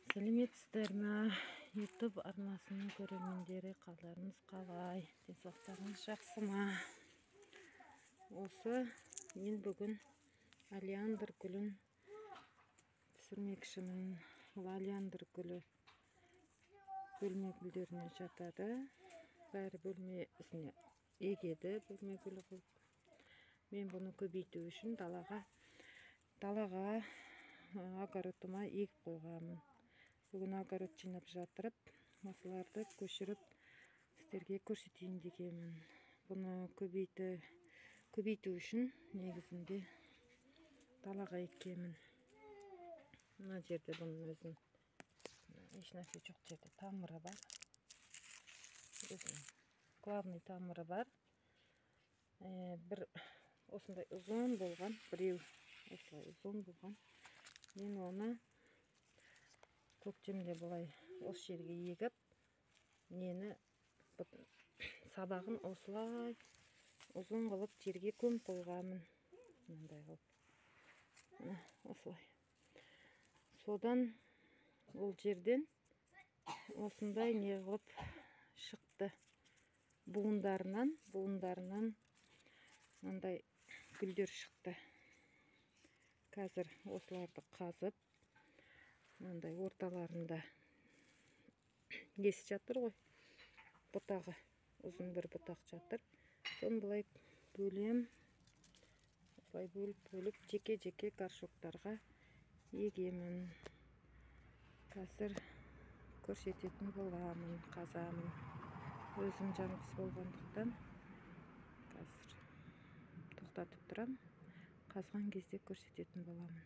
Сәлеметсіздер ме, YouTube арнасының көрермендері, қалдарыңыз қалай, денсаулықтарыңыз жақсы ма? Осы мен бүгін олеандр гүлін түсірмекшімін. Бұл олеандр гүлі бөлме гүлдеріне жатады. Бәрі бөлмесіне егеді, бөлме гүлі қылып. Мен бұны көбейту үшін далаға огородыма егіп қойғанмын. Бүгін огород жинап жатырып, осыларды көшіріп сіздерге көрсетейін дегенмін. Бұны көбейту үшін негізінде далаға еккенмін. Мына жерде бұның өзінің ешнәрсе жоқ жерде тамыры бар. Өзінің главный тамыры бар. Бір осындай ұзын болған, біреу осылай ұзын болған. Мен оны көктемде былай осы жерге егіп, нені сабағын осылай ұзын қылып жерге көміп қойғанмын. Мынандай қылып. Мына осылай. Содан ол жерден осындай не қылып шықты. Буындарынан мынандай гүлдер шықты. Қазір осыларды қазып, мынандай орталарында несі жатыр ғой, бұтағы, ұзын бір бұтақ жатыр. Соны былай бөлем, осылай бөліп-бөліп жеке-жеке горшоктарға егемін. Қазір көрсететін боламын, қазамын. Өзім жалғыз болғандықтан қазір тоқтатып тұрам. Қазған кезде көрсететін боламын.